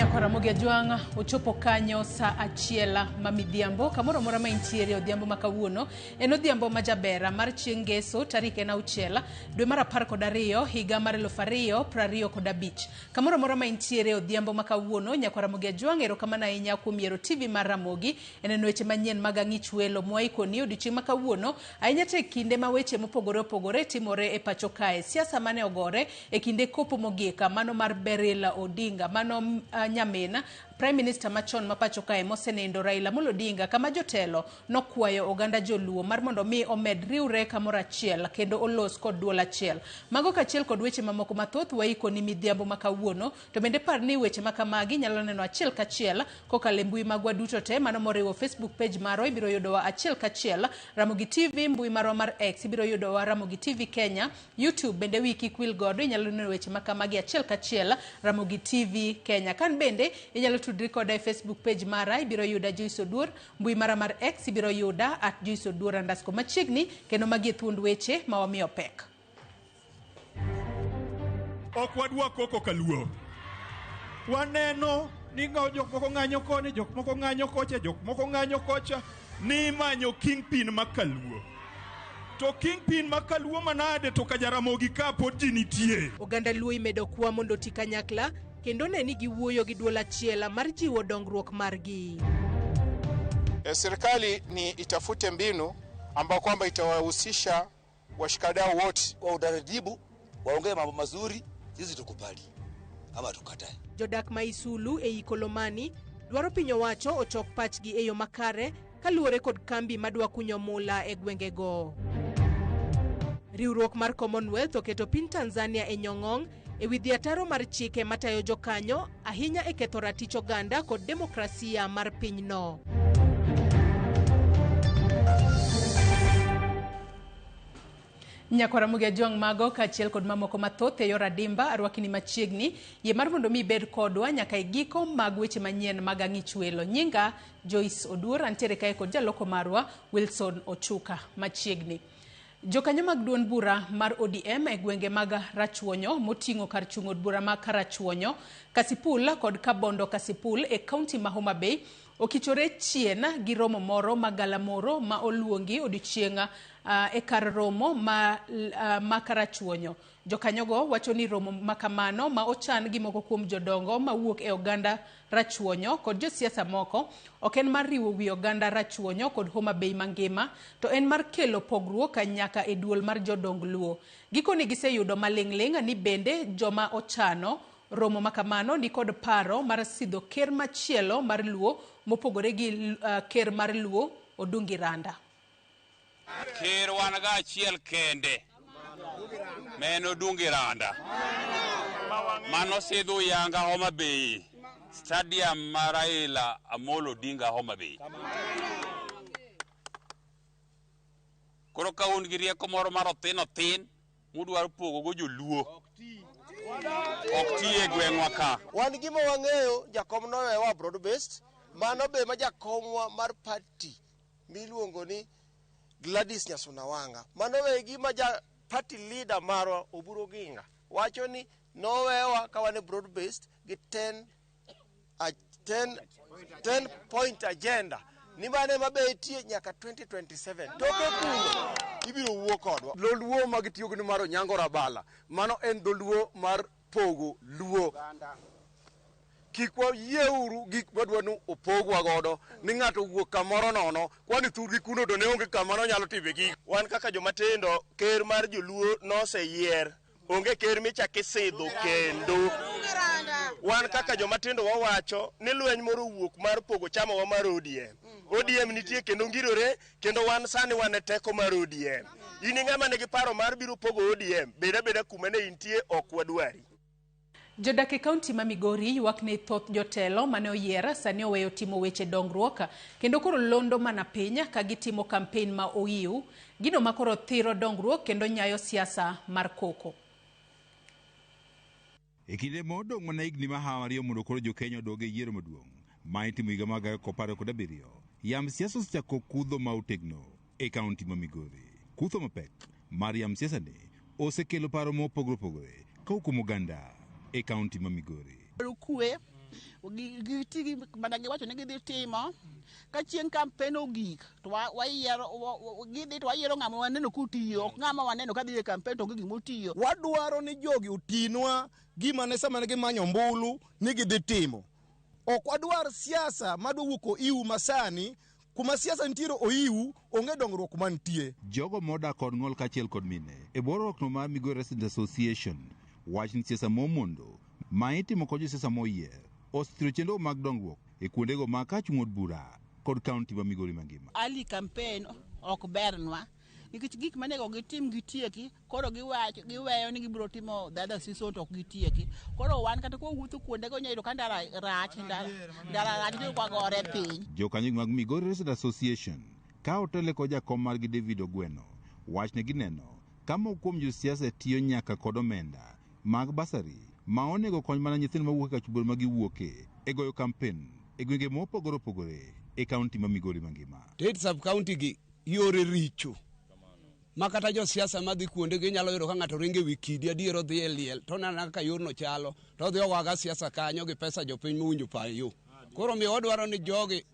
Nyakwar Ramogi Ajwang' ochopo kanyo sa achiel ma midhiambo kamoro amora ma intiere odhiambo ma kawuono en odhiambo ma jabera mar chieng' ngeso tarik en 6 dwe mar 12 higa mar 2025. Kamoro amora ma intiere odhiambo ma kawuono Nyakwar Ramogi Ajwang' erokamano ahinya kuom yiero TV mar Ramogi e neno weche manyien mag ang'ich welo mwaikoni odiochieng' ma kawuono ahinya to e kinde ma weche mopogore opogore timore e pacho kae. Siasa mane ogore e kinde kopo mogik mano mar Beryl Odinga mano nyamin Prime Minister machon ma pacho kae mosenindo Raila Amolo Odinga kama jotelo nokwayo oganda joluo mar mondo mi omed riwre kamoro achiel kendo olos kod duol achiel. Mago kaachiel kod weche mamoko mathoth waikoni midhiambo ma kawuono to bende par ni weche ma kamagi nyalo neno achiel kachiel kokalo e mbui magwa duto te mano moriwo Facebook page marwa ibiro yudowa achiel kachiel Ramogi TV mbui marwa mar X ibiro yudowa Ramogi TV Kenya YouTube bende wiyi kik wil godo inyalo neno weche ma kamagi achiel kachiel Ramogi TV Kenya. Kan bende inyalo tudri koda e Facebook page mara ibiro yuda Joyce Oduor, mbui mara mar X ibiro yuda at Joyce Oduor underscore machiegni kendo magi e thuond weche ma wamiyo pek. Ok wadwa koko kaluo. Waneno ni jok moko ng'anyo koni, jok moko ng'anyo kocha, jok moko ng'anyo kocha, ni imanyo kingpin ma kaluo. To kingpin ma kaluo manade to ka Jaramogi ka pod ji nitie. Oganda Luo imedo kwa mondo oti kanyakla kendo ne ni giwuoyo gi duol achiel mar jiwo dongruok margi. Serikali ni itafute mbinu ambayo kwamba itawahusisha washikadau wote kwa utaratibu, waongee mambo mazuri, sisi tukubali ama tukatae. Jodak ma Isulu ei Kolomani dwaro piny owacho ochok pachgi e yo makare kaluwore kod kambi madwa kunyo mula e gwengego. Riwruok mar Commonwealth oketo piny Tanzania e nyong'ong' e wi dhi ataro mar chike matayo jokanyo ahinya e ketho ratich oganda kod demokrasia mar pinyno. Nyakwar Ramogi Ajwang' mago kaachiel kod mamoko mathoth e yor adimba arwakini machiegni yie mar mondo mi ibed kodwa nyaka e giko mag weche manyien mag ang'ich welo. Nyinga Joyce Oduor antiere kae kod jaloko marwa Wilson Ochuka machiegni. Jokanyo mag duond bura mar ODM e gwenge mag Rachuonyo moting'o kar chung' od bura ma Karachuonyo, Kasipul kod Kabondo Kasipul e kaunti ma Homa Bay okichore chien gi romo moro ma galamoro ma oluongi odiochieng' e kar romo ma Karachuonyo. Jokanyogo wacho ni romo ma kamano ma ochan gi moko kuom jodongo mawuok e oganda Rachuonyo kod josiasa moko ok en mar riwo wi oganda Rachuonyo kod Homa Bay mangima to en mar kelo pogruok nyaka e duol mar jodong Luo. Gikoni giseyudo maling'ling' ni bende joma ochano romo ma kamano ni kod paro mar sidho ker machielo mar Luo mopogore gi ker mar Luo Odungi Randa. Ker wan ga achiel kende ma en Odungi Randa. Mano sidho Yanga Homa Bay, stadium mar Raila Amolo Odinga Homa Bay. Koro ka un gi rieko moro mar othin othin mudwaro pogo go joluo ok ti e gweng'wa ka. Wan gima wang'eyo jakom nowewa broad based, mano be ma jakomwa mar party miluongo ni Gladys Nyasuna Wanga. Mano be gima ja party leader marwa Oburu Oginga wacho ni nowewa ka wan e broad based gi 10 point agenda ni mane ma be tie nyaka 2027 toke kuno ibiro wuo kodwa. Dholuo ma gitiyo go ni mar Onyango Rabala, mano en dholuo mar pogo Luo. Kik wayieuru gik madwa ni opogwa godo ni ng'ato owuok kamoro nono kwani thurgi kuno to ne onge kama nonyalo time gigo. Wan kaka jomatindo, ker mar joluo noseyier, onge ker michak isidho kendo. Wan kaka jomatindo wawacho ni lweny moro owuok mar pogo chamawa mar ODM. ODM nitie kendo ngirore kendo wan sani wan e teko mar ODM. In ng'ama nigi paro mar biro pogo ODM, bed abeda kuma ne intie ok wadwari. Jodak e kaunti ma Migori ywak ni thoth jotelo mane oyier sani oweyo timo weche dongruok kendo koro londo mana piny ka gitimo kampen ma oiw, gino ma koro thiro dongruok kendo nyayo siasa mar koko. E kinde modong' mana higni mahawo ariyo mondo koro jo-Kenya odog e yiero maduong' ma itimo higa mar 2017, yamb siasa osechako kudho ma otegno e kaunti ma Migori. Kutho mapek mar yamb siasa ni osekelo paro mopogore opogore kowuok kuom oganda e kaunti ma Migori. Kwe Giti mana giwacho ni gidhi timo ka chieng' kampen ogik to wayiero gidhi to wayiero ng'ama waneno kotiyo, ok ng'ama waneno kadhi e kampen to onge gimotiyo. Wadwaro ni jogi otinwa gima ne sama ne gimanyo ombulu ni gidhi timo. Ok wadwar siasa madwa wuok oiwu masani, kuma siasa nitiere oiwu, onge dongruok mantie. Jogo modak kod ng'ol kaachiel kod mine e bwo riwruokno mar Migori Resident Association wach ni siasa momondo ma itimo kod josiasa moyier osethiro chenro mag dongruok e kuondego ma kachung' od bura kod kaunti ma Migori mangima. Early campaign ok bernwa nikech gik manego gitim gitieki, koro giwacho giweyo ni gibiro timo the other season to ok gitieki. Koro wan kata kwawuotho kuondego inyalo yudo ka ndara rach, ndara rach to kwagore piny. Jokanyo mag Migori Resident Association ka otele kod jakom margi David Ogweno wach ne gineno ka moko kuom josiasa tiyo nyaka kod omenda mag basari ma onego kony mana nyithindo mawuok e kach ma giwuoke e goyo kampen e gwenge mopogore opogore e kaunti ma Migori mangima. Tet sub county gi yore richo ma kata josiasa madhi kuondegi inyalo yudo ka ng'ato ringo ewi kidi adier odhi e liel to oneno kaka yorno chalo to odhi owaga siasa kanyo gi pesa jopiny mowinjo pa yo. Koro omiyo wadwaro ni jogi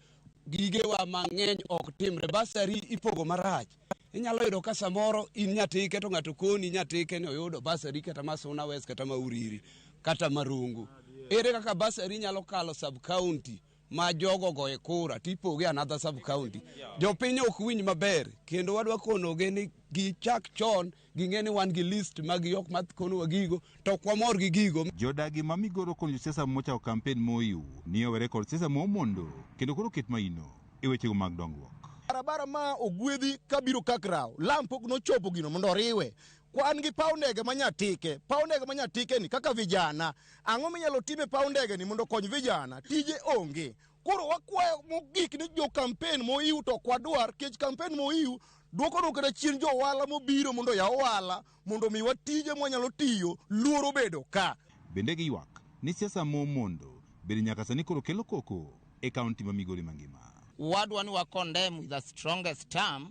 gigewa mang'eny ok timre. Basari ipogo marach. Inyalo yudo ka samoro in Nyatike to ng'ato koni Nyatike ni oyudo basari kata ma Suna West kata ma Uriri kata Marungu. Ere kaka basari nyalo kalo sub county ma jogo goye kura tipoge another sub county? Jopiny ok winj maber kendo wadwa konogi ni gichak chon ging'e ni wan gi list mag jok ma konowa gigo to ok wamor gi gigo. Jodagi ma Migoro kono josiasa mochako kampen moiw ni owere kod siasa momondo kendo koro ket maino e wechego mag dongruok. Barabara ma ogwedhi kabiro Kakrao, lam pok nochopo gino mondo oriwe. Kwan gi paw ndege ma Nyatike, paw ndege ma Nyatike ni kaka vijana, ang'o minyalo tim e paw ndege ni mondo okony vijana? Tije onge. Koro wakwayo mogik ni jo kampen moiw to ok wadwar, kech kampen moiw duokonwa kata chien jo ohala mobiro mondo oyaw ohala mondo omiwa tije mwanyalo tiyo, luoro bedo ka. Bende giywak ni siasa momondo bende nyaka sani koro kelo koko e kaunti ma Migori mangima. Wadwa ni wa condemn with the strongest term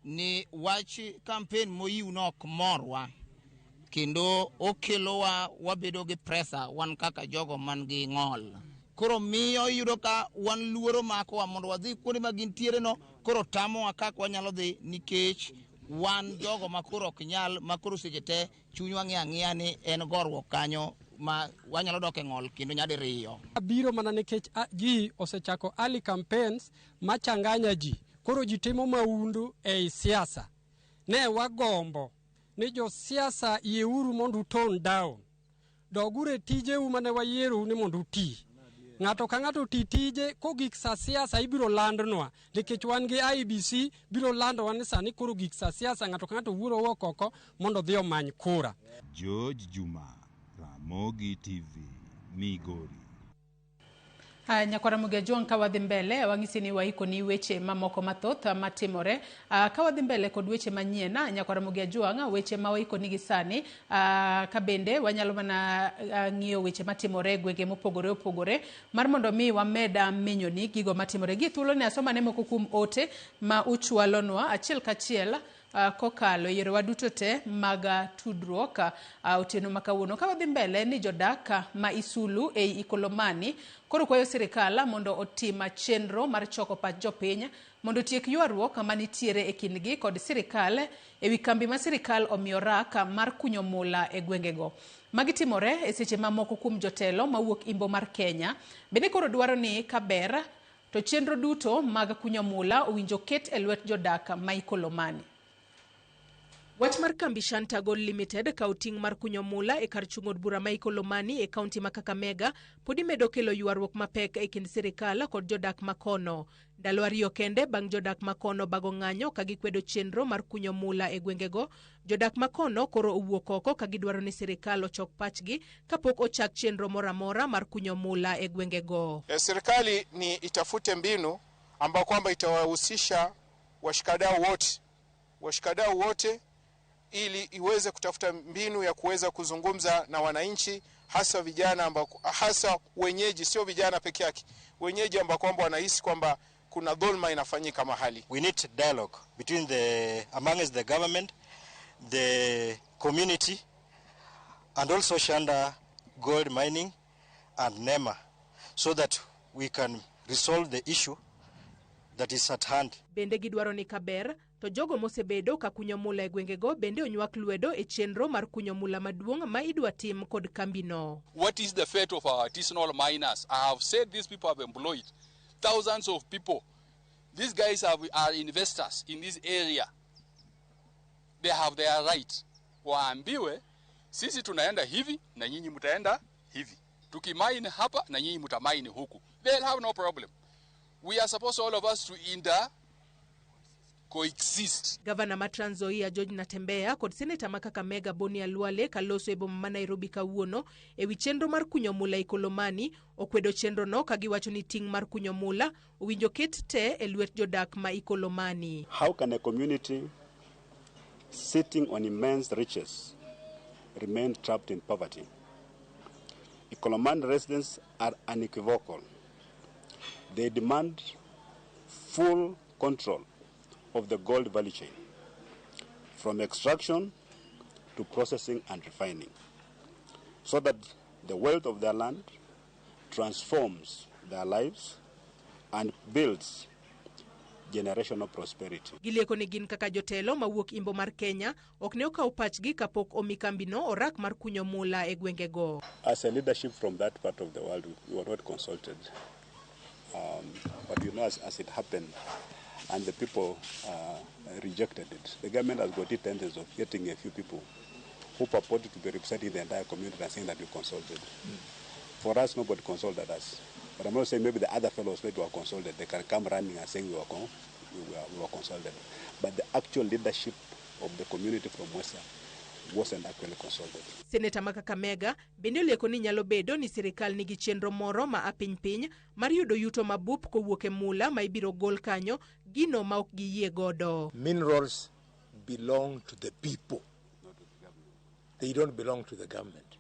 ni wach campaign moyiw no ok morwa kendo okelowa wabedo gi pressure wan kaka jogo man gi ng'ol. Koro miyo iyudo ka wan luoro makowa mondo wadhi kuonde ma gintiere no, koro tamowa kaka wanyalo dhi nikech wan jogo ma koro ok nyal, ma koro seche te chunywa ng'iyo ang'iya ni en goruok kanyo ma wanyalo dok e ng'ol kendo nyadiriyo. Abiro mana nikech ji osechako early campaigns machanganya ji. Koro ji timo maundu ei siasa. Ne wagombo ni josiasa yieuru mondo utone down. Doguru e tijeu mane wayierou ni mondo uti. Ng'ato ka ng'ato oti tije kogik sa siasa ibiro landnwa nikech wan gi IEBC biro landowa ni sani koro gik sa siasa ng'ato ka ng'ato wuoro owuok oko mondo odhi omany kura. George Juma, Ramogi TV, Migori. Haya, nyakwara Mugejuang, ka wadhi mbele wang'isi ni waiko ni weche mamoko mathoth matimore. Ka wadhi mbele kod weche manyien, nyakwara Mugejuang, weche ma waiko nigi sani, ka bende wanyalo mana ng'iyo weche matimore e gwenge mopogore opogore mar mondo mi wamed menyo ni gigo matimore. Gi thuolo ni asoma ne moko kuom ote ma uchwalonwa achiel kachiel kokalo e yorewa duto te mag tudruok otieno ma kawuono. Ka wadhi mbele ni jodak ma Isulu ei Ikolomani koro kwayo sirikal mondo otim chenro mar choko pach jopiny mondo otiek ywaruok manitiere e kindgi kod sirikal ewi kambi ma sirikal omiyo rak mar kunyo mula e gwengego. Magi timore e seche ma moko kuom jotelo mawuok imbo mar Kenya bende koro dwaro ni kaber to chenro duto mag kunyo mula owinjo ket e lwet jodak ma Ikolomani. Wach mar kambi Shanta Gold Limited ka oting' mar kunyo mula e kar chung' od bura ma Ikolomani e kaunti ma Kakamega pod imedo kelo ywaruok mapek e kind sirikal kod jodak makono. Ndalo ariyo kende bang' jodak makono bago ng'anyo ka gikwedo chenro mar kunyo mula e gwengego, jodak makono koro owuok oko ka gidwaro ni sirikal ochok pachgi kapok ochak chenro moro amora mar kunyo mula e gwengego. Serikali ni itafute mbinu ambayo kwamba itawahusisha washikadau wote ili iweze kutafuta mbinu ya kuweza kuzungumza na wananchi, hasa vijana ambao, hasa wenyeji, sio vijana peke yake, wenyeji ambao kwamba wanahisi kwamba kuna dhulma inafanyika mahali. We need dialogue between amongst the government, the community, and also Shanda Gold Mining and NEMA. so that we can resolve the issue that is at hand. Bende gidwaro ni kaber to jogo mosebedo ka kunyo mula e gwengego bende onywak lwedo e chenro mar kunyo mula maduong' ma idwa tim kod kambino. What is the fate of our artisanal miners? I have said these people have employed thousands of people. These guys are investors in this area. They have their right. Waambiwe sisi tunaenda hivi na nyinyi mtaenda hivi. Tukimine hapa na nyinyi mtamine huku. They'll have no problem. We are supposed all of us to coexist. Gavana ma Trans Nzoia George Natembeya kod seneta ma Kakamega Boni Khalwale kaloso e boma ma Nairobi kawuono ewi chenro mar kunyo mula Ikolomani okwedo chenrono ka giwacho ni ting' mar kunyo mula owinjo ket te e lwet jodak ma Ikolomani. How can a community sitting on immense riches remain trapped in poverty? Ikolomani residents are unequivocal. They demand full control of the gold value chain, from extraction to processing and refining, so that the wealth of their land transforms their lives and builds generational prosperity. Gilieko ni gin kaka jotelo mawuok imbo mar Kenya ok ne okaw pachgi kapok omi kambino orak mar kunyo mula e gwengego. As a leadership from that part of the world, we were not consulted. But you know, as it happened, and the people rejected it. The government has got tendency of getting a few people who purported to be representing the entire community and saying that we consulted. For us, nobody consulted us. But I'm not saying maybe the other fellows maybe were consulted. They can come running and saying we were consulted. But the actual leadership of the community from Western wasn't actually consulted. Seneta ma Kakamega bende olieko ni nyalo bedo ni sirikal nigi chenro moro ma apiny piny mar yudo yuto mabup kowuok e mula ma ibiro gol kanyo gino ma ok giyie godo. Minerals belong to the people. They don't belong to the government.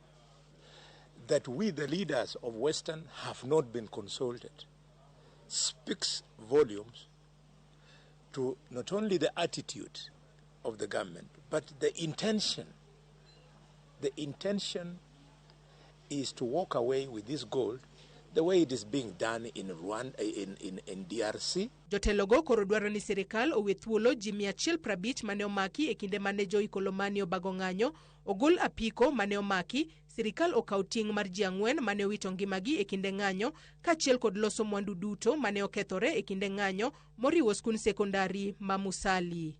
That we, the leaders of Western, have not been consulted speaks volumes to not only the attitude of the government, but the intention. The intention is to walk away with this gold the way it is being done in Rwanda, in DRC. Jotelogo koro dwaro ni sirikal owe thuolo ji 150 mane omaki e kinde mane jo Ikolomani obago ng'anyo, ogol apiko mane omaki, sirikal okaw ting' mar ji 4 mane owito ngimagi e kinde ng'anyo, kaachiel kod loso mwandu duto mane okethore e kinde ng'anyo moriwo skund sekondari ma Musali.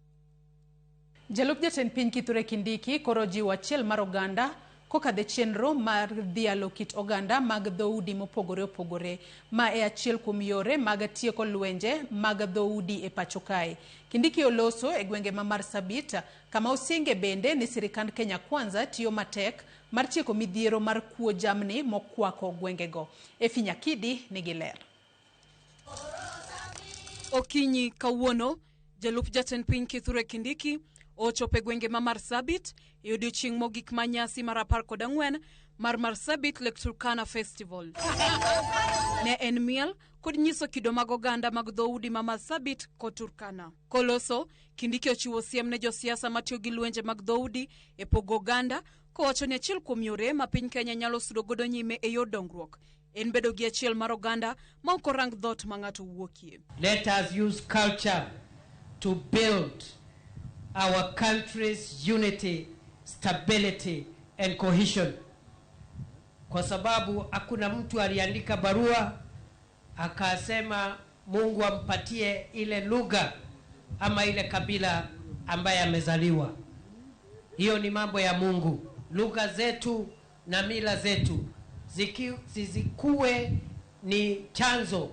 Jalup jatend piny Kithure Kindiki koro jiwo achiel mar oganda kokadhe chenro mar dhialo kit oganda mag dhoudi mopogore opogore ma e achiel kuom yore mag tieko lwenje mag dhoudi e pacho kae. Kindiki oloso e gwenge ma Marsabit kama osinge bende ni sirikand Kenya Kwanza tiyo matek mar tieko midhiero mar kuo jamni mokwako gwengego. Efi Nyakidi nigi ler. Okinyi kawuono, jalup jatend piny Kithure Kindiki ochopo e gwenge ma Marsabit e odiochieng' mogik ma nyasi mar 14 mar Marsabit Lake Turkana Festival. Ne en miel kod nyiso kido mag oganda mag dhoudi ma Marsabit kod Turkana. Koloso, Kindiki ochiwo siem ne josiasa matiyo gi lwenje mag dhoudi e pogo oganda, kowacho ni achiel kuom yore ma piny Kenya nyalo sudo godo nyime e yor dongruok en bedo gi achiel mar oganda ma ok orang dhoot ma ng'ato wuokie. Let us use culture to build our country's unity, stability and cohesion. Kwa sababu hakuna mtu aliandika barua akasema Mungu ampatie ile lugha ama ile kabila ambaye amezaliwa. Hiyo ni mambo ya Mungu. Lugha zetu na mila zetu zizikuwe ni chanzo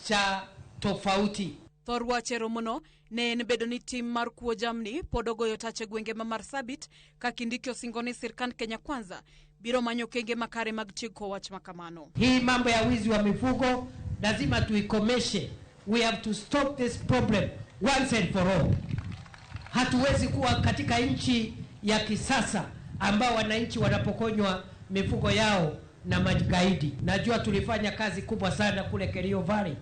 cha tofauti. Thor wach eromono ne en bedo ni tim mar kuo jamni pod ogoyo tach e gwenge ma Marsabit ka Kindiki osingo ni sirkand Kenya Kwanza biro manyo okenge makare mag tieko wach makamano. Hii mambo ya wizi wa mifugo lazima tuikomeshe. We have to stop this problem once and for all. Hatuwezi kuwa katika nchi ya kisasa ambao wananchi wanapokonywa mifugo yao na magaidi. Najua tulifanya kazi kubwa sana kule Kerio Valley,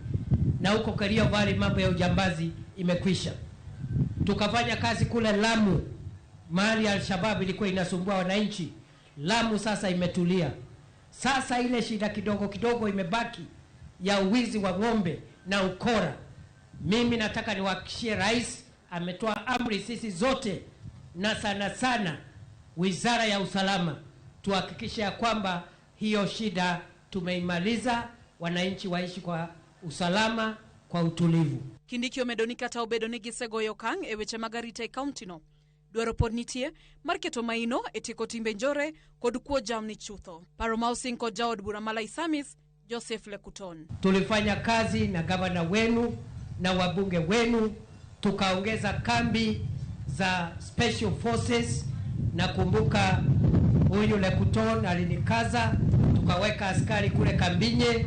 na huko Kerio Valley mambo ya ujambazi imekwisha. Tukafanya kazi kule Lamu, mahali Al-Shabaab ilikuwa inasumbua wananchi. Lamu sasa imetulia. Sasa ile shida kidogo kidogo imebaki ya uwizi wa ng'ombe na ukora. Mimi nataka niwahakikishie, rais ametoa amri sisi zote na sana sana wizara ya usalama tuhakikishe ya kwamba hiyo shida tumeimaliza, wananchi waishi kwa usalama, kwa utulivu. Kindiki omedo ni kata obedo ni gisegoyo okang' e weche mag arita e kauntino. Dwaro pod nitie mar keto maino e tieko timbe njore kod kuo jamni chutho. Paro ma osing kod jaod bura ma Laisamis, Joseph Lekuton. Tulifanya kazi na gavana wenu na wabunge wenu, tukaongeza kambi za special forces. Nakumbuka huyu Lekuton alinikaza, tukaweka askari kule Kambinye,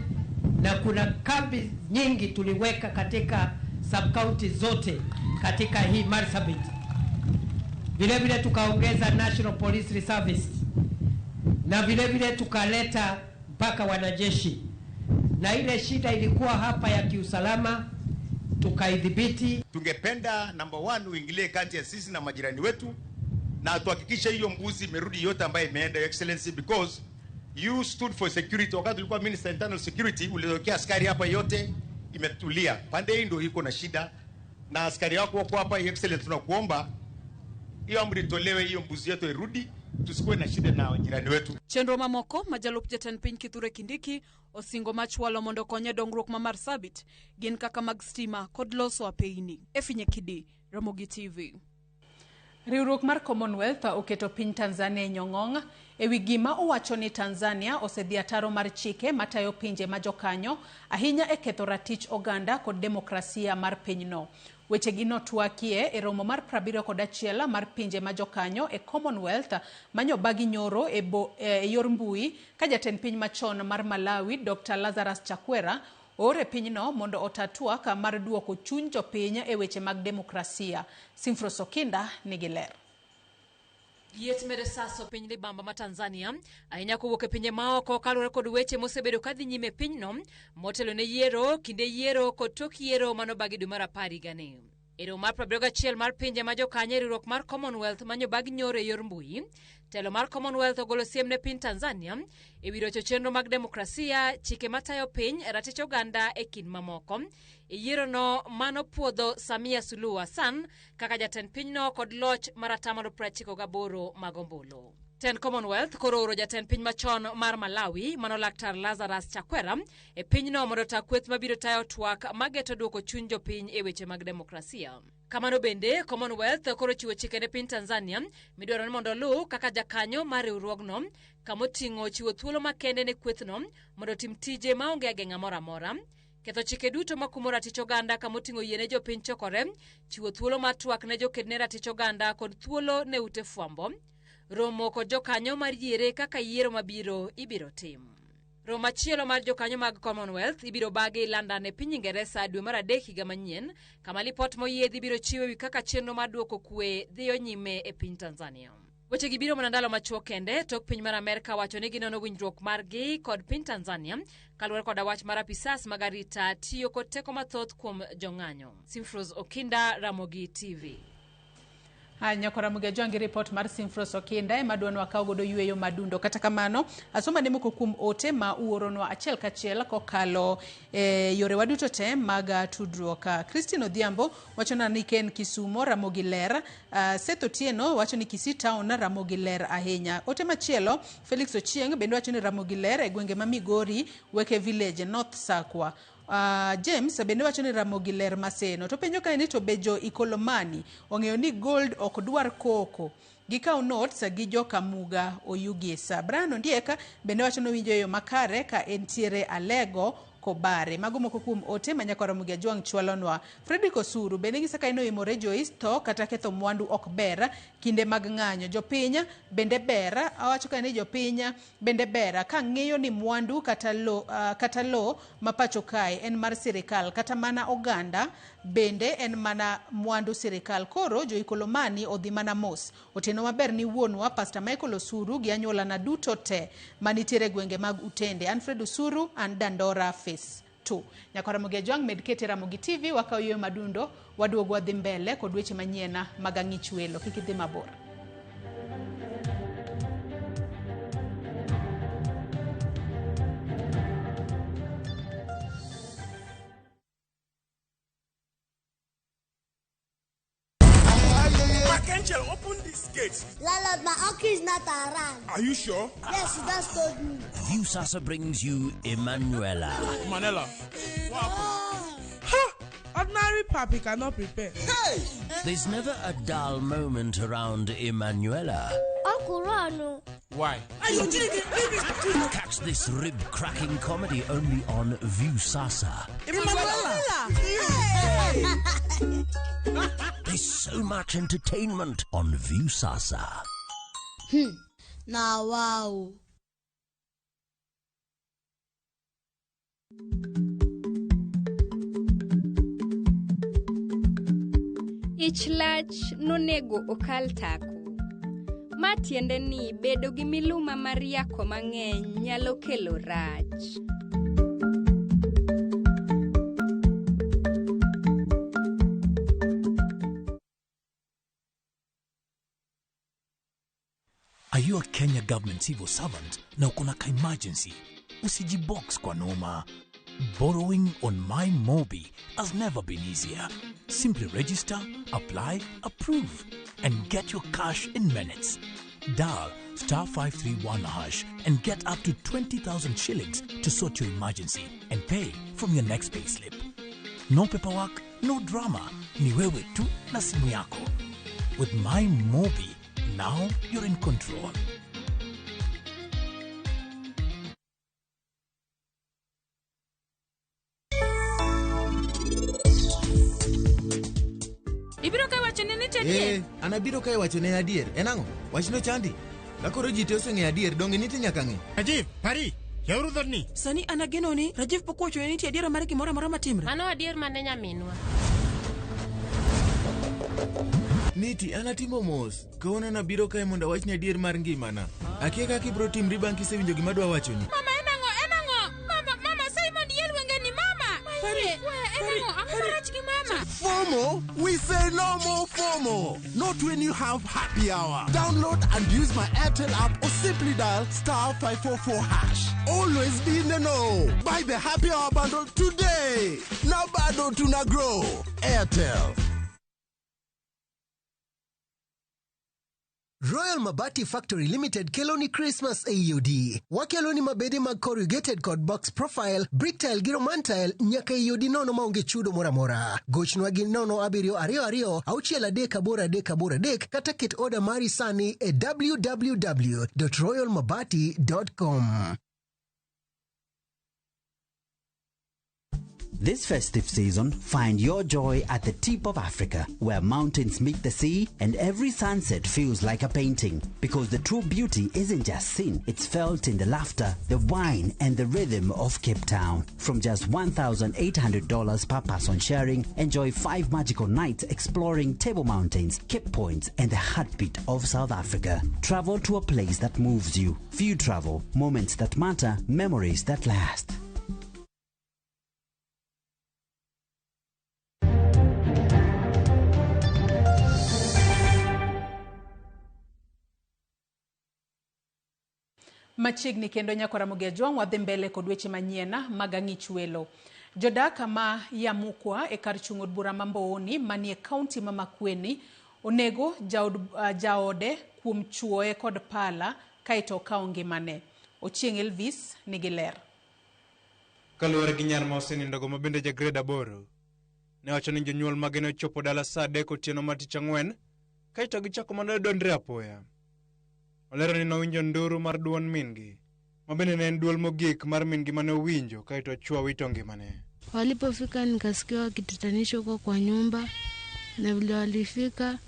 na kuna kambi nyingi tuliweka katika sub county zote katika hii Marsabit. Vile vile tukaongeza National Police Service, na vile vile tukaleta mpaka wanajeshi, na ile shida ilikuwa hapa ya kiusalama tukaidhibiti. Tungependa number one uingilie kati ya sisi na majirani wetu na tuhakikishe hiyo mbuzi imerudi yote ambayo imeenda, Your Excellency, because you stood for security. Wakati ulikuwa Minister Internal Security uliwekea askari hapa, yote imetulia. Pande hii ndio iko na shida, na askari wako wako hapa, Your Excellency, tunakuomba hiyo amri itolewe, hiyo mbuzi yetu irudi, tusikuwe na shida na jirani wetu. Chenro mamoko ma jalup jatend piny Kithure Kindiki osingo machwalo mondo okony e dongruok ma Marsabit gin kaka mag stima kod loso apeyini. Efinye Kidi, Ramogi TV. Riwruok mar Commonwealth oketo piny Tanzania e nyong'ong' ewi gima owacho ni Tanzania osedhi ataro mar chike matayo pinje ma jokanyo ahinya e ketho ratich oganda kod demokrasia mar pinyno. Wechegi notwakie e romo mar 71 mar pinje ma jokanyo e Commonwealth manyobagi nyoro e yor mbui ka jatend piny machon mar Malawi Dr. Lazarus Chakwera oor e pinyno mondo ota twak mar duoko chuny jopiny e weche mag demokrasia. Simfros Okinda nigi ler. Liet medo saso piny libamba ma Tanzania ahinya kowuok e pinje maoko kaluwore kod weche mosebedo kadhi nyime e pinyno motelo ne yiero, kinde yiero kod tok yiero manobagi dwe mar 10 higani. E romo mar 71 mar pinje ma jokanyo e riwruok mar Commonwealth manyobagi nyoro e yor mbui, telo mar Commonwealth ogolo siem ne piny Tanzania e wi rocho chenro mag demokrasia, chike matayo piny, ratich oganda e kind mamoko. E yierono manopuodho Samia Suluhu Hassan kaka jatend pinyno kod loch mar 98% mag ombulu. Tend Commonwealth koro oro jatend piny machon mar Malawi mano Laktar Lazarus Chakwera e pinyno mondo ota kweth mabiro tayo twak mageto duoko chuny jopiny e weche mag demokrasia. Kamano bende Commonwealth koro chiwo chike ne piny Tanzania midwaro ni mondo oluw kaka jakanyo mar riwruogno, kamoting'o chiwo thuolo makende ne kwethno mondo otim tije maonge ageng'a moro amora, ketho chike duto makumo ratich oganda kamoting'o yie ne jopiny chokore, chiwo thuolo mar twak ne joked ne ratich oganda kod thuolo ne ute fwambo, romo kod jokanyo mar yiere kaka yiero mabiro ibiro tim. Romo machielo mar jokanyo mag Commonwealth ibiro bagi London e piny Ingeresa dwe mar 3 higa manyien, kama lipot moyiedhi biro chiwo ewi kaka chenro mar duoko kwe dhiyo nyime e piny Tanzania. Wechegi biro mana ndalo machuok kende tok piny mar Amerka wacho ni ginono winjruok margi kod piny Tanzania kaluwore koda wach mar apisas mag arita tiyo kod teko mathoth kuom jong'anyo. Simfros Okinda, Ramogi TV. Nyakora Ramogi Ajwang' gi ripot mar Simfros Okinda ema dwa wakaw godo yweyo madundo. Kata kamano, asoma ne moko kuom ote ma uoronwa achiel kachiel kokalo e yorewa duto te mag tudruok. Christine Odhiambo wacho ni ken Kisumo Ramogi ler. Seth Otieno wacho ni Kisii Town Ramogi ler ahinya. Ote machielo Felix Ochieng' bende wacho ni Ramogi ler e gwenge ma Migori, Weke Village, North Sakwa. James bende wacho ni Ramogi ler Maseno. To penjo kae ni to be jo Ikolomani ong'eyo ni gold ok dwar koko, gikaw notes gi joka Muga Oyugisa. Brian Ondieka bende wacho ni owinjo e yo makare ka entiere Alego Kobare. Mago moko kuom ote ma nyakwa Ramogi Ajwang' chwalonwa. Fredrick Osuru bende ng'isa ka en oimore Joyce tho kata ketho mwandu ok ber kinde mag ng'anyo. Jopiny bende ber, awacho ka ni jopiny bende ber ka ng'eyo ni mwandu kata lo ma pacho kae en mar sirikal, kata mana oganda bende en mana mwandu sirikal. Koro jo Ikolomani odhi mana mos. Otieno maber ni wuonwa Pastor Michael Osuru gi anyuolana duto te manitiere gwenge mag Utende. Alfred Osuru an Dandora Phase 2. Nyakwa Ramogi Ajwang' med kete Ramogi TV wakaw yweyo madundo waduogo wadhi mbele kod weche manyien mag ang'ich welo. Kik idhi mabor. gate. Landlord, my uncle is not around. Are you sure? Yes, he just told me. Viusasa brings you Emanuela. Manela. Ha! Ordinary papi cannot prepare. Hey! There's never a dull moment around Emanuela. Uncle Ron. Why? Catch this rib-cracking comedy only on Viusasa. Emanuela! There's so much entertainment on Viusasa. Now, wow. Ich lach nonego okal tako. Ma tiende ni bedo gi miluma mar yako mang'eny nyalo kelo rach. Are you a Kenya government civil servant na uko na ka emergency? Usijibox kwa noma. Borrowing on MyMobi has never been easier. Simply register, apply, approve, and get your cash in minutes. Dial *531# and get up to 20,000 shillings to sort your emergency and pay from your next payslip. No paperwork, no drama. Ni wewe tu na simu yako. With MyMobi, now you're in control. Ibiro ka wachone ni adier. An abiro ka iwachone adier. En ang'o? Wachno chandi. Ka koro ji te oseng'eyo adier, donge nitie nyaka ng'e? Rajiv, pari, yauru dhodni. Sani an ageno ni Rajiv pok owachone ni nitie adiera mar gimoro amora matimre. Mano adier mane nyaminwa. Niti, an atimo mos. Kawuono nabiro kae mondo awachni adier mar ngimana. Akia kaka ibiro timri bang' kisewinjo gima adwa wachoni. Mama, en ang'o? En ang'o? Mama, mama, Simon yel wengeni, mama. Pari, en ang'o? Ang'o marach gi mama? FOMO? We say no more FOMO. Not when you have happy hour. Download and use my Airtel app or simply dial *544#. Always be in the know. Buy the happy hour bundle today. Now bado tuna grow. Airtel. Royal Mabati Factory Limited keloni Christmas AUD. Wakeloni mabede mag corrugated kod box profile, brick tile gi roman tile nyaka AUD nono maonge chudo moro amora. Gochnwa gi 0 7 2 2 6 3 8 3 8 3 kata ket oda mari sani e www.royalmabati.com. This festive season, find your joy at the tip of Africa, where mountains meet the sea and every sunset feels like a painting. Because the true beauty isn't just seen, it's felt in the laughter, the wine, and the rhythm of Cape Town. From just $1,800 per person sharing, enjoy 5 magical nights exploring Table Mountains, Cape Points, and the heartbeat of South Africa. Travel to a place that moves you. Few travel, moments that matter, memories that last. Machiegni kendo nyakwara Mogejwang' wadhi mbele kod weche manyien mag ang'ich welo. Jodak ma Yamukwa e kar chung' od bura ma Mbooni manie kaunti ma Makueni onego jaode kuom chuoye kod pala kaeto okawo ngimane. Ochieng' Elvis nigi ler. Kaluwore gi nyar ma osenindogo ma bende ja grade 8, ne wacho ni jonyuol mage ne ochopo dala saa 3 otieno mar tich ang'wen kaeto gichako mana dondre apoya. Olero ni nowinjo nduru mar duond min-gi, ma bende ne en duol mogik mar min-gi mane owinjo kaeto ochwa wito ngimane. Walipofika nikasikia wakitatanisha huko kwa nyumba, na vile walifika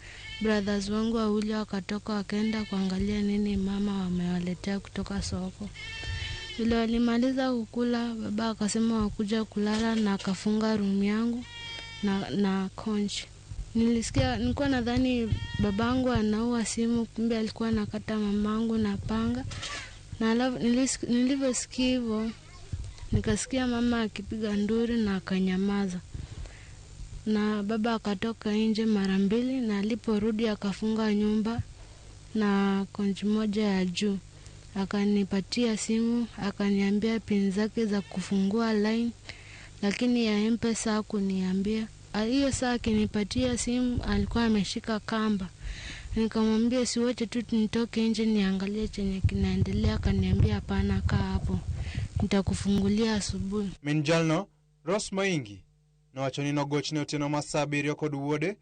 brothers wangu wawili wakatoka wakaenda kuangalia nini mama wamewaletea kutoka soko. Vile walimaliza kukula, baba akasema wakuja kulala na akafunga room yangu na conch. Nilisikia, nilikuwa nadhani babangu anaua simu, kumbe alikuwa anakata mamangu na panga. Na alafu nilivyosikia hivyo, nikasikia mama akipiga nduru na akanyamaza. Na baba akatoka nje mara mbili, na aliporudi akafunga nyumba na konchi moja ya juu. Akanipatia simu, akaniambia pin zake za kufungua line, lakini ya M-Pesa hakuniambia. Hiyo saa akinipatia simu alikuwa ameshika kamba. Nikamwambia siwache tu nitoke nje niangalie chenye kinaendelea. Akaniambia hapana, kaa hapo, nitakufungulia asubuhi. Min jalno, Rose Maingi, nowacho ni nogochne otieno mar sa 7 kod wuode,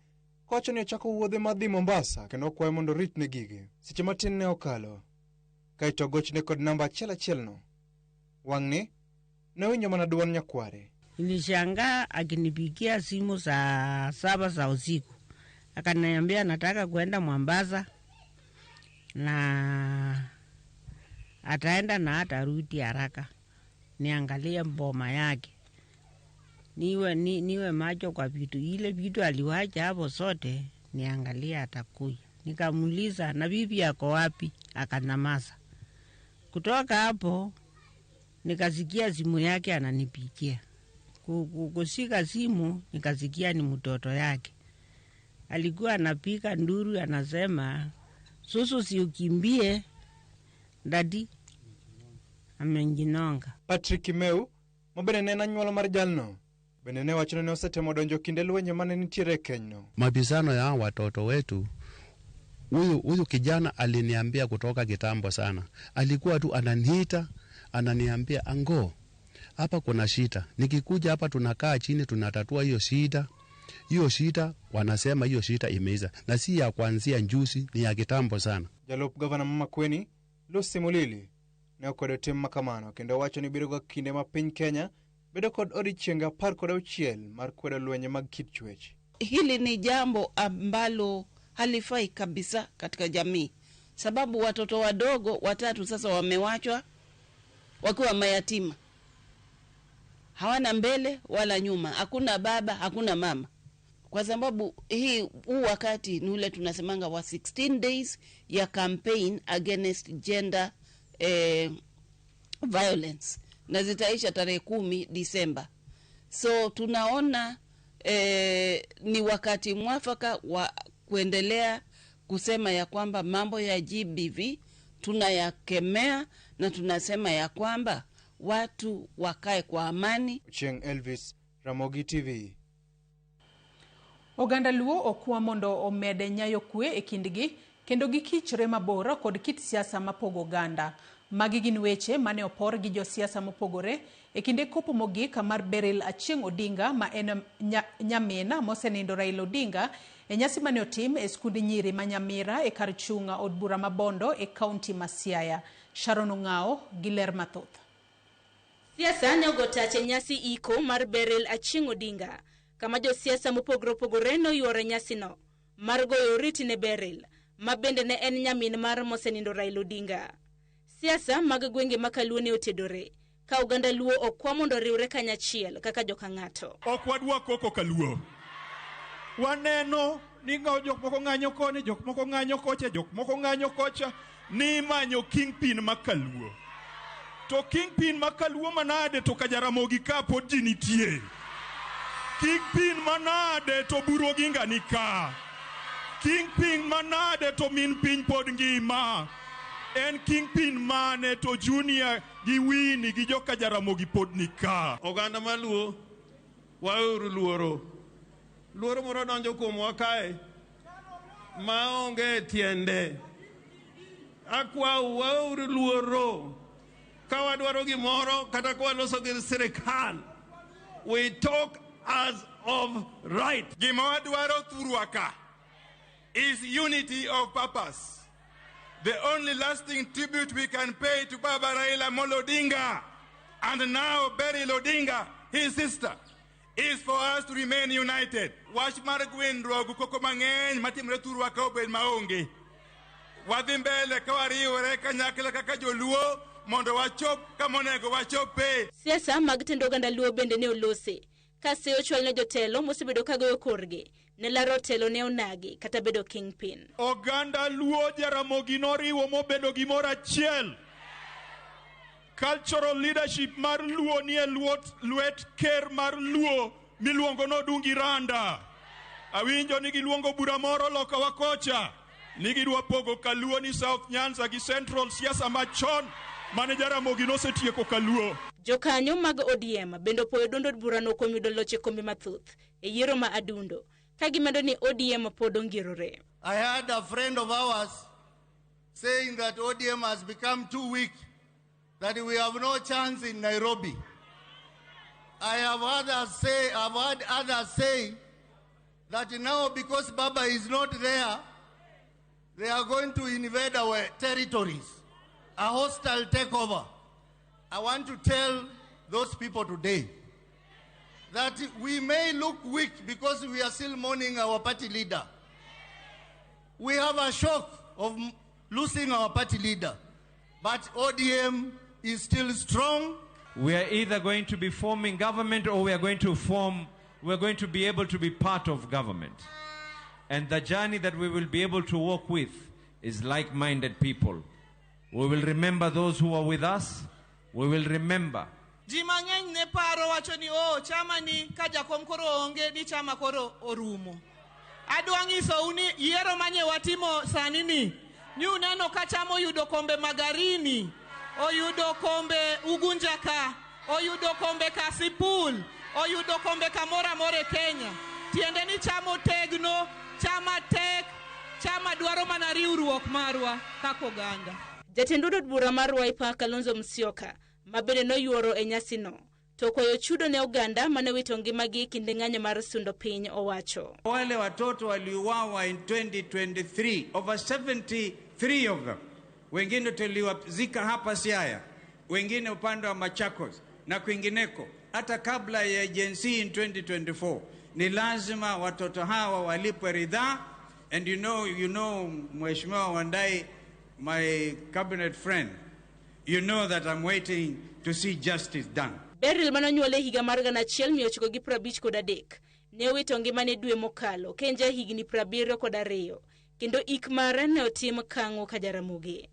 kowacho ni ochako wuodhe mar dhi Mombasa kendo okwaye mondo oritne gige. Seche matin ne okalo, kaeto ogochne kod namba achiel achielno. Wang'ni, ne owinjo mana duond nyakware. Nilishangaa akinipigia simu saa 7 za usiku, akaniambia nataka kuenda Mombasa na ataenda na atarudi haraka, niangalie mboma yake, niwe macho kwa vitu ile vitu aliwacha hapo sote, niangalie atakuja. Nikamuuliza na bibi yako wapi? Akanyamaza. Kutoka hapo nikasikia simu yake ananipigia. Kushika simu nikasikia ni mtoto yake. Alikuwa anapiga nduru anasema, susu si ukimbie, dadi amenjinonga. Patrick Kimeu, ma bende ne en anyuola mar jalno, bende ne wacho ni ne osetemo donjo kinde lwenje mane nitiere e kenyno. Mabizano ya watoto wetu, huyu kijana aliniambia kutoka kitambo sana. Alikuwa tu ananiita, ananiambia ango, hapa kuna shida. Nikikuja hapa tunakaa chini tunatatua hiyo shida. Hiyo shida wanasema hiyo shida imeisha. Na si ya kuanzia njuzi, ni ya kitambo sana. Jalup gavana ma Makueni, Lucy Mulili, ne okwedo tim makamano kendo owacho ni biro ga kinde ma piny Kenya bedo kod odiechienge 16 mar kwedo lwenje mag kit chwech. Hili ni jambo ambalo halifai kabisa katika jamii, sababu watoto wadogo watatu sasa wamewachwa wakiwa mayatima, hawana mbele wala nyuma, hakuna baba, hakuna mama. Kwa sababu hii huu wakati ni ule tunasemanga wa 16 days ya campaign against gender violence, na zitaisha tarehe 10 Disemba. So tunaona ni wakati mwafaka wa kuendelea kusema ya kwamba mambo ya GBV tunayakemea na tunasema ya kwamba watu wakae kwa amani. Ochieng Elvis, Ramogi TV. Oganda Luo okwa mondo omede nyayo kwe e kindgi kendo gikichre mabor kod kit siasa mapogo oganda. Magi gin weche mane opor gi josiasa mopogore e kinde kopo mogik mar Beryl Achieng' Odinga ma en nyamina mosenindo Raila Odinga e nyasi mane otim e skund nyiri ma Nyamira e kar chung' od bura ma Bondo e kaunti ma Siaya. Sharon Ong'ao gi ler mathoth. Siasa ne ogo tach e nyasi iko mar Beryl Achieng' Odinga, kama josiasa mopogore opogore noyuoro nyasino mar goyo oriti ne Beryl, ma bende ne en nyamin mar mosenindo Raila Odinga. Siasa mag gwenge ma Kaluo ne otedore, ka oganda Luo okwa mondo oriwre kanyachiel kaka joka ng'ato. Ok wadwa koko Kaluo. Waneno ni jok moko ng'anyo koni, jok moko ng'anyo kocha, jok moko ng'anyo kocha, ni imanyo kingpin ma Kaluo. To kingpin ma Kaluo manade to ka Jaramogi ka pod ji nitie. Kingpin manade to Buru Oginga ni ka. Kingpin manade to min piny pod ngima. En kingpin mane to Junior gi Winnie gi joka Jaramogi pod ni ka. Oganda maluo, waweuru luoro. Luoro moro donjo kuomwa kae maonge tiende. Akwau, waweuru luoro. Ka wadwaro gimoro kata ka waloso gi sirikal, we talk as of right. Gima wadwaro thurwa ka is unity of purpose. The only lasting tribute we can pay to Baba Raila Amolo Odinga and now Beryl Odinga, his sister, is for us to remain united. Wach mar gwendruok koko mang'eny matimre thurwa ka obed maonge. Wadhi mbele ka wariwore kanyakla kaka joluo mondo wachop kama onego wachope. Siasa mag tend oganda Luo bende ne olose ka seyo ochwal ne jotelo mosebedo ka goyo korgi ne laro telo ne onagi kata bedo kingpin. Oganda Luo Jaramogi noriwo mobedo gimoro achiel. Cultural leadership mar Luo nie lwet ker mar Luo miluongo ni Odungi Randa. Awinjo ni giluongo bura moro loka wa kocha ni gidwa pogo Kaluo ni South Nyanza gi Central, siasa machon mane Jaramogi nosetieko Kaluo. Jokanyo mag ODM bende opoyo duond od burano kuom yudo loch e kombe mathoth e yiero ma Adundo, ka gimedo ni ODM pod ongirore. I had a friend of ours saying that ODM has become too weak, that we have no chance in Nairobi. I have others say, I've heard others say that now because Baba is not there, they are going to invade our territories, a hostile takeover. I want to tell those people today that we may look weak because we are still mourning our party leader. We have a shock of losing our party leader, but ODM is still strong. We are either going to be forming government or we are going to form, we are going to be able to be part of government. And the journey that we will be able to work with is like-minded people. We will remember those who are with us. We will remember. Ji mang'eny ne paro wacho ni oh, chama ni ka jakom koro onge ni chama koro orumo. Adwa nyisou ni yiero manye watimo sani ni ni uneno ka chama oyudo kombe Magarini, oyudo kombe Ugunja ka, oyudo kombe Kasipul, oyudo kombe kamoro amora e Kenya. Tiende ni chama otegno, chama tek, chama dwaro mana riwruok marwa kaka oganda. Jatend od bura mar Wiper Kalonzo Musyoka ma bende noyuoro e nyasino to kwayo chudo ne oganda mane wito ngimagi e kinde ng'anyo mar sundo piny owacho. Wale watoto waliuawa in 2023, over 73 of them. Wengine tuliwazika hapa Siaya, wengine upande wa Machakos na kwingineko. Hata kabla ya Gen Z in 2024, ni lazima watoto hawa walipwe ridhaa. And you know, Mheshimiwa Wandayi, my cabinet friend, you know that I'm waiting to see justice done. Beryl manonyuol e higa mar 1953 ne owito ngimane dwe mokalo ka en ja higni 72 kendo ik mare ne otim Kang'o ka Jaramogi.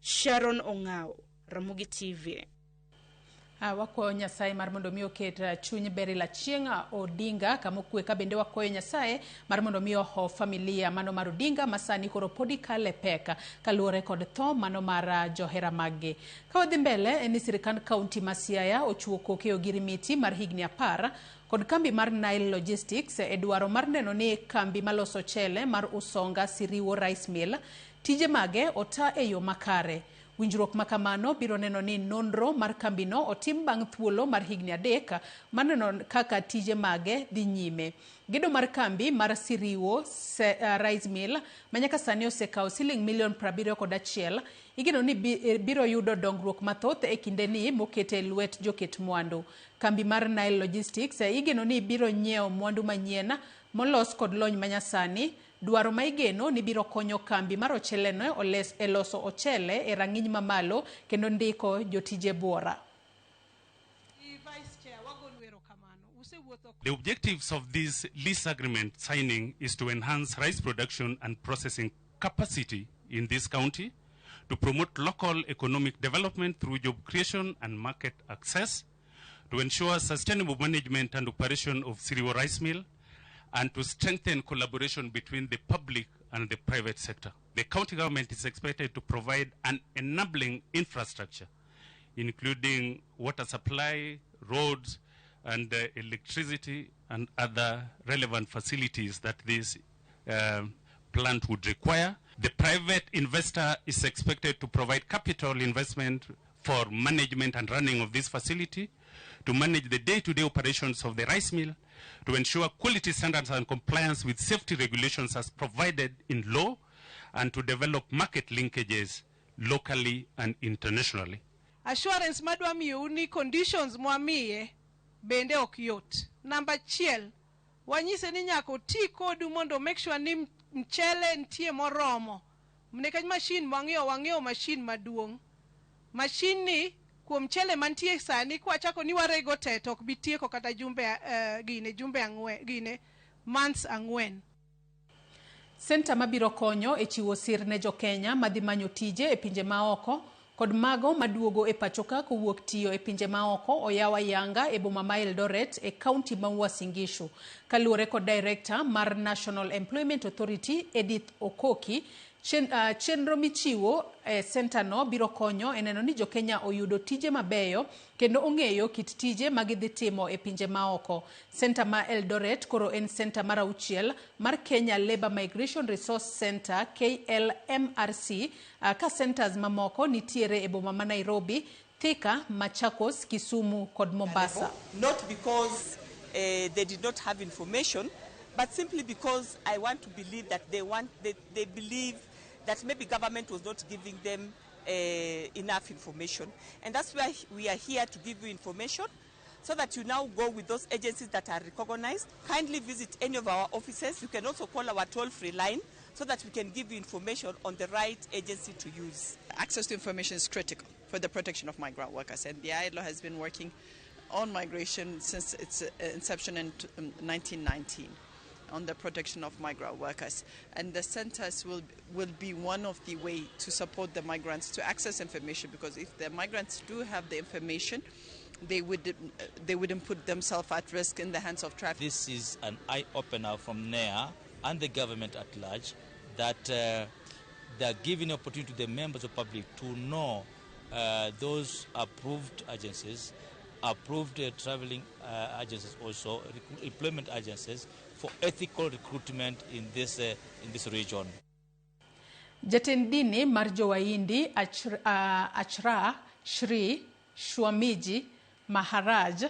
Sharon Ong'aw, Ramogi TV. Wakwayo Nyasaye mar mondo mi oket chuny Beryl Achieng' Odinga kama okwe, ka bende wakwayo Nyasaye mar mondo mi oho familia mano mar Odinga ma sani koro podi kale pek kaluwore kod tho mano mar johera maggi. Ka wadhi mbele en ni sirikand kaunti ma Siaya ochiwo koke ogirimiti mar higni 10 kod kambi mar Nile Logistics e dwaro mar neno ni kambi maloso chele mar Usonga Siriwo Rice Mill tije mage ota e yo makare. Winjruok ma kamano biro neno ni nonro mar kambino otim bang' thuolo mar higni 3 mar neno kaka tije mage dhi nyime. Gedo mar kambi mar Siriwo Rice Mill ma nyaka sani osekawo siling milion 71 igeno ni biro yudo dongruok mathoth e kindeni mokete e lwet joket mwandu. Kambi mar Nile Logistics igeno ni biro nyiewo mwandu manyien molos kod lony manyasani. Dwaro ma igeno ni biro konyo kambi mar ocheleno e loso ochele e rang'iny mamalo kendo ndiko jotije buora. The objectives of this lease agreement signing is to enhance rice production and processing capacity in this county, to promote local economic development through job creation and market access, to ensure sustainable management and operation of Siriwo Rice Mill, and to strengthen collaboration between the public and the private sector. The county government is expected to provide an enabling infrastructure, including water supply, roads, and electricity, and other relevant facilities that this plant would require. The private investor is expected to provide capital investment for management and running of this facility, to manage the day-to-day operations of the rice mill, to ensure quality standards and compliance with safety regulations as provided in law, and to develop market linkages locally and internationally. Assurance madwa miyou ni conditions mwamiye bende ok yot. Namba 1, wanyise ni nyaka oti kodu mondo make sure ni mchele nitie moromo. Nikech machine mwang'iewo, wang'iewo machine maduong'. Machine ni kuom mchele mantie sani kwachako ni warego te to ok bi tieko kata jumbe gine jumbe 4 gine months 4. Senta mabiro konyo e chiwo sir ne jokenya madhi manyo tije e pinje maoko kod mago maduogo e pachoka kowuok tiyo e pinje maoko oyaw ayanga e boma ma Eldoret e kaunti ma Uasin Gishu. Kaluwore kod director mar National Employment Authority Edith Okoki, Chenro michiwo e senta no biro konyo e neno ni jokenya oyudo tije mabeyo kendo ong'eyo kit tije ma gidhi timo e pinje maoko. Senta ma Eldoret koro en senta mar auchiel mar Kenya Labour Migration Resource Centre KLMRC, ka centers mamoko nitiere e boma ma Nairobi, Thika, Machakos, Kisumu kod Mombasa. Not because they did not have information, but simply because I want to believe that they believe that maybe government was not giving them enough information. And that's why we are here to give you information so that you now go with those agencies that are recognized. Kindly visit any of our offices. You can also call our toll-free line so that we can give you information on the right agency to use. Access to information is critical for the protection of migrant workers, and the ILO has been working on migration since its inception in 1919 on the protection of migrant workers. And the centers will be one of the way to support the migrants to access information, because if the migrants do have the information, they wouldn't put themselves at risk in the hands of traffic. This is an eye-opener from NEA and the government at large that they are giving opportunity to the members of public to know those approved agencies, approved traveling agencies also, employment agencies for ethical recruitment in this region. Jatend dini mar Jowaindi Achra Shri Swamiji Maharaj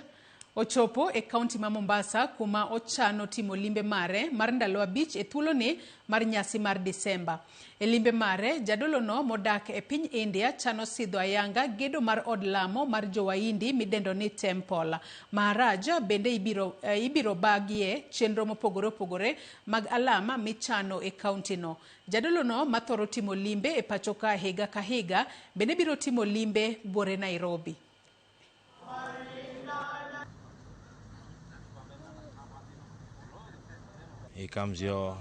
ochopo e kaunti ma Mombasa kuma ochano timo limbe mare mar ndalo 5 e thuoloni mar nyasi mar Disemba. E limbe mare, jadolono modak e piny India chano sidho ayanga gedo mar od lamo mar Jowaindi midendo ni Temple. Maharaj bende ibiro bagie chenro mopogore opogore mag alama michano e kaunti no. Jadolono mathoro timo limbe e pacho ka higa ka higa bende biro timo limbe buore Nairobi. He comes here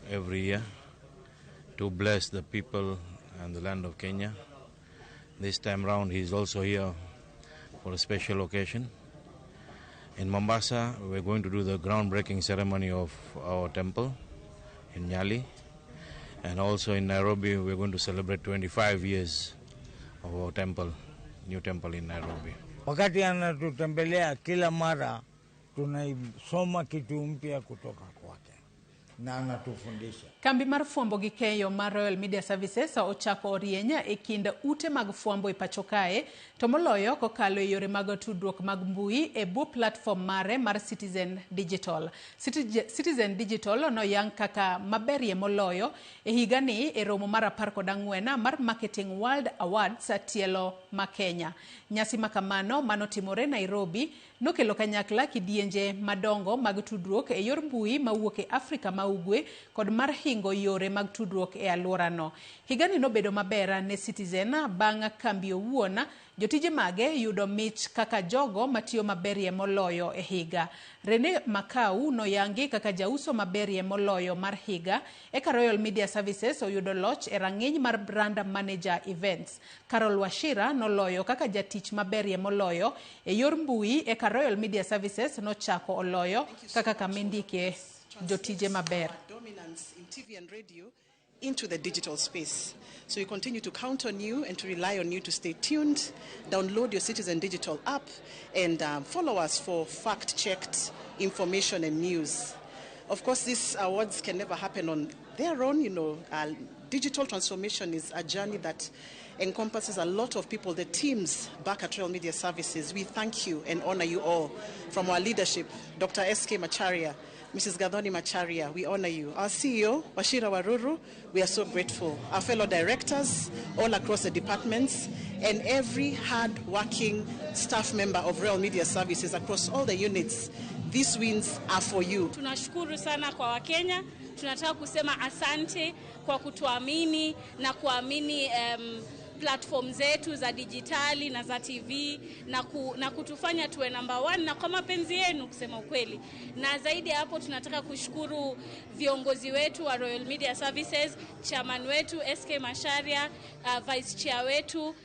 every year to bless the people and the land of Kenya. This time round he is also here for a special occasion. In Mombasa, we're going to do the groundbreaking ceremony of our temple in Nyali. And also in Nairobi, we're going to celebrate 25 years of our temple, new temple in Nairobi. Wakati anatutembelea kila mara, tunaisoma kitu mpya kutoka kwake na anatufundisha. Kambi mar fwambo gi keyo mar Royal Media Services ochako orienya e kind ute mag fwambo e pacho kae, to moloyo kokalo e yore mag tudruok mag mbui e bwo platform mare mar Citizen Digital. Citizen Digital noyang kaka maberie moloyo e higani e romo mar 14 mar Marketing World Awards tielo ma Kenya. Nyasi makamano manotimore Nairobi nokelo kanyakla kidienje madongo mag tudruok e yor mbui mawuok e Afrika ma Ugwe kod mar hingo yore mag tudruok e alworano. Higani nobedo maber ne Citizen bang' kambi owuon jotije mage yudo mich kaka jogo matiyo maberie moloyo e higa. Rene Makau noyangi kaka jauso maberie moloyo mar higa, eka Royal Media Services oyudo loch e rang'iny mar Brand Manager Events. Carol Wachira noloyo kaka jatich maberie moloyo e yor mbui, eka Royal Media Services nochako oloyo kaka kamindike jotije maber. Dominance in TV and radio into the digital space. So we continue to count on you and to rely on you to stay tuned, download your Citizen Digital app, and follow us for fact-checked information and news. Of course, these awards can never happen on their own. You know, digital transformation is a journey that encompasses a lot of people, the teams back at Royal Media Services. We thank you and honor you all. From our leadership, Dr. S.K. Macharia, Mrs. Gathoni Macharia, we honor you. Our CEO, Wachira Waruru, we are so grateful. Our fellow directors all across the departments, and every hard-working staff member of Royal Media Services across all the units, these wins are for you. Tunashukuru sana kwa Wakenya. Tunataka kusema asante kwa kutuamini na kuamini platform zetu za dijitali na za TV na kutufanya tuwe number 1 na kwa mapenzi yenu kusema ukweli. Na zaidi hapo tunataka kushukuru viongozi wetu wa Royal Media Services, chairman wetu SK Macharia, vice chair wetu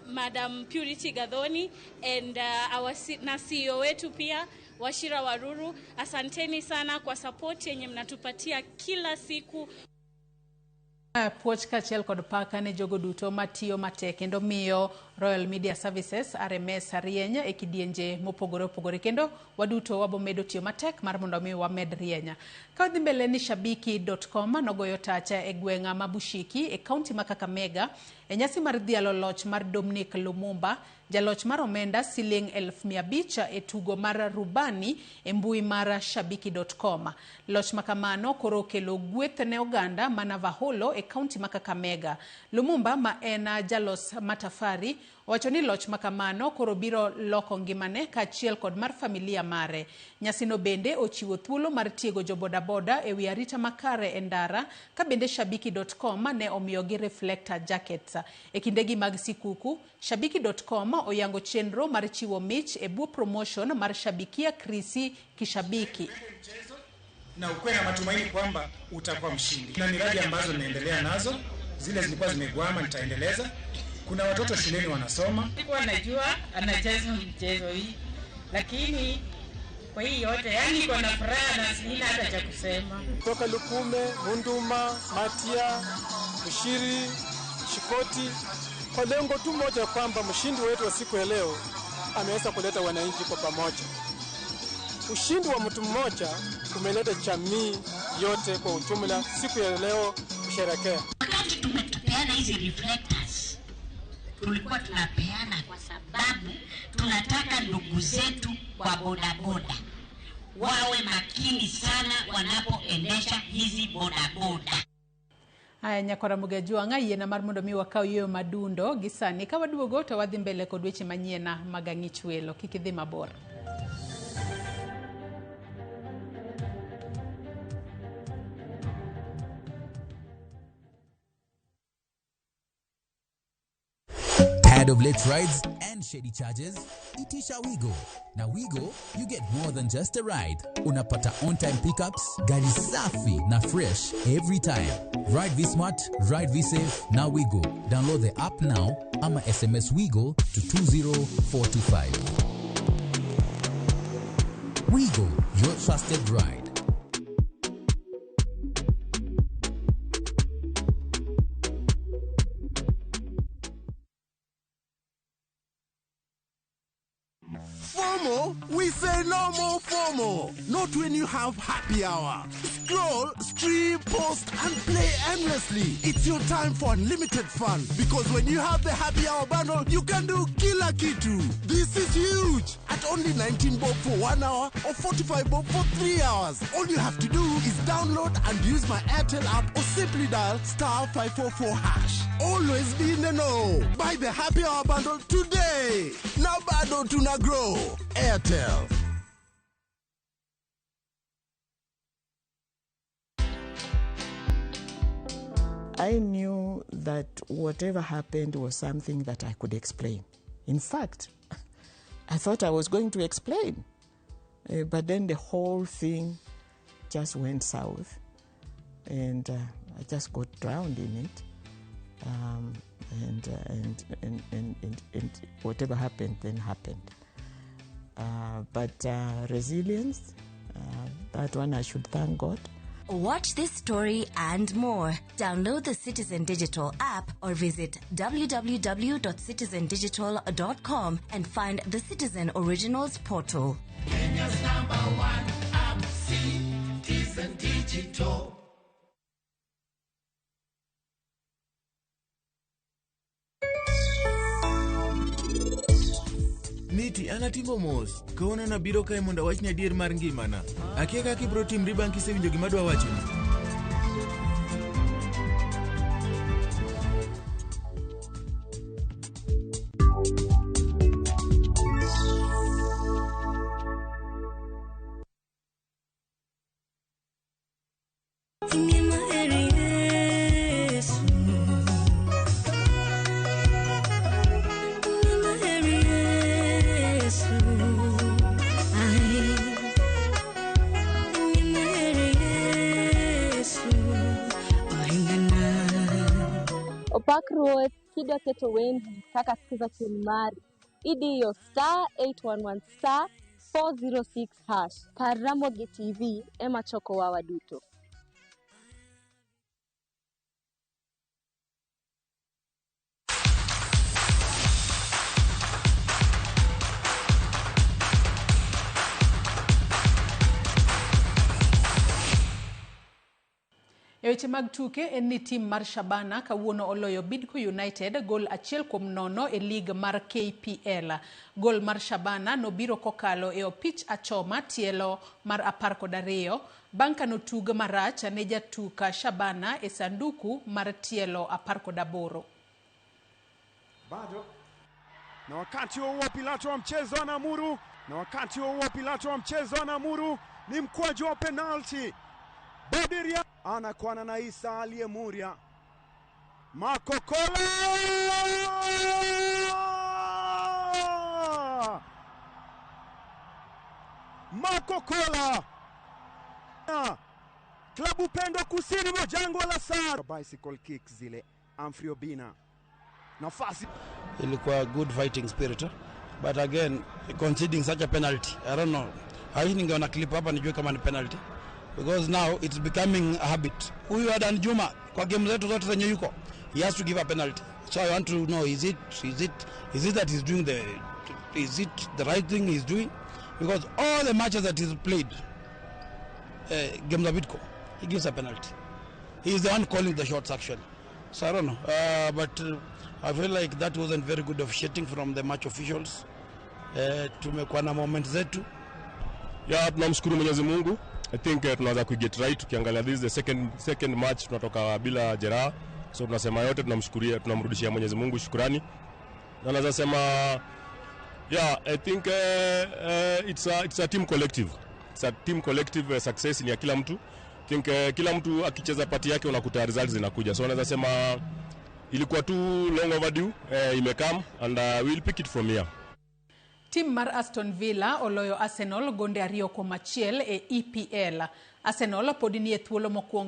Madam Purity Gathoni, and our na CEO wetu pia Wachira Waruru. Asanteni sana kwa support yenye mnatupatia kila siku. Puoch kaachiel kod paka ne jogo duto matiyo matek kendo miyo Royal Media Services RMS rieny e kidienje mopogore opogore kendo waduto wabomedo tiyo matek mar mondo mi wamed rienya. Ka wadhi mbele ni shabiki.com nogoyo tacha e gweng'a ma Bushiki e kaunti ma Kakamega e nyasi mar dhialo loch mar Dominic Lumumba, jaloch mar omenda siling 500,000 e tugo mar rubani e mbui mar shabiki.com. Loch makamano koro okelo gweth ne oganda ma Navaholo e kaunti ma Kakamega. Lumumba ma en jalos matafari owacho ni loch makamano koro biro loko ngimane kaachiel kod mar familia mare. Nyasino bende ochiwo thuolo mar tiego jobodaboda e wi arita makare e ndara ka bende shabiki.com ne omiyogi reflector jackets. E kindegi mag sikuku, shabiki.com oyango chenro mar chiwo mich e bwo promotion mar Shabikia Krisi Kishabiki. Na ukuwe na matumaini kwamba utakuwa mshindi. Na miradi ambazo ninaendelea nazo, zile zilikuwa zimegwama nitaendeleza. Kuna watoto shuleni wanasoma. Sikuwa najua anacheza mchezo hii, lakini kwa hii yote yani niko na furaha na sina hata cha kusema. Kutoka Lukume, Munduma, Matia, Mshiri, Shikoti, kwa lengo tu moja kwamba mshindi wetu wa siku ya leo ameweza kuleta wananchi kwa pamoja. Ushindi wa mtu mmoja umeleta jamii yote kwa ujumla siku ya leo kusherekea. Wakati tumetupeana hizi reflectors, tulikuwa tunapeana kwa sababu tunataka ndugu zetu wa bodaboda wawe makini sana wanapoendesha hizi bodaboda. Aya, nyakora Mugajuang'a yiena mar mondo mi wakaw yueyo madundo gi sani ka waduogo to wadhi mbele kod weche manyien mag ang'ich welo. Kik idhi mabor. Tired of late rides and shady charges? Itisha Wigo. Na Wigo, you get more than just a ride. Unapata on-time pickups, gari safi na fresh every time. Ride V-Smart, ride V-Safe, na Wigo. Download the app now ama SMS Wigo to 20425. Wigo, your trusted ride. FOMO? We say no more FOMO. Not when you have happy hour. Scroll, stream, post, and play endlessly. It's your time for unlimited fun. Because when you have the happy hour bundle, you can do kila kitu. This is huge. At only 19 bob for 1 hour or 45 bob for 3 hours. All you have to do is download and use my Airtel app or simply dial star 544 hash. Always be in the know. Buy the happy hour bundle today. Now bado tuna grow. Airtel. I knew that whatever happened was something that I could explain. In fact, I thought I was going to explain. But then the whole thing just went south, and I just got drowned in it. And whatever happened, then happened. But resilience, that one I should thank God. Watch this story and more. Download the Citizen Digital app or visit www.citizendigital.com and find the Citizen Originals portal. Kenya's number one app, Citizen Digital. Niti an atimo mos. Kawuono nabiro kae mondo awachni adier mar ngimana. Akia kaka ibiro timri bang' kisewinjo gima adwa wachoni. Ngima heri Yesu. Ngima heri Yesu. Ai. Ngima heri Yesu. Oingana. Opak ruoth kidwa keto wendi kaka skiza tune mari idiyo star 811 star 406 hash. Kar Ramogi TV ema chokowa waduto. weche mag tuke en ni tim mar Shabana kawuono oloyo Bidco United gol 1-0 e lig mar KPL. Gol mar Shabana nobiro kokalo e opich achoma tielo mar 12 bang' kanotug marach ne jatuka Shabana e sanduku mar tielo 18. Bado na wakati huo Pilato wa mchezo anaamuru, na wakati huo Pilato wa mchezo anaamuru ni mkwaju wa penalti. Badiria anakwana na Isa aliyemuria Makokola Makokola klabu pendo kusini mwa jangwa la Sahara. Bicycle kick zile Humphrey Obina nafasi ilikuwa good fighting spirit eh? But again conceding such a penalty, I don't know. I ningeona clip hapa nijue kama ni penalty because now it's becoming a habit. Huyu Adan Juma kwa game zetu zote zenye yuko, he has to give a penalty. So I want to know, is it that he's doing the, is it the right thing he's doing? Because all the matches that he's played, games of Bidco, he gives a penalty. He is the one calling the shots actually. So I don't know, but I feel like that wasn't very good officiating from the match officials. Tumekuwa na moment zetu. Yeah, tunamshukuru Mwenyezi Mungu. I think tunaweza kuiget right. Tukiangalia this is the second match tunatoka bila jeraha. So tunasema yote tunamshukuria, tunamrudishia Mwenyezi Mungu shukrani. Na naweza sema yeah, I think it's a team collective. It's a team collective success ni ya kila mtu. I think kila mtu akicheza pati yake unakuta results zinakuja. So naweza sema ilikuwa tu long overdue, imekam and we'll pick it from here. Tim mar Aston Villa oloyo Arsenal gonde 2-1 e EPL. Arsenal pod nie thuolo mokwongo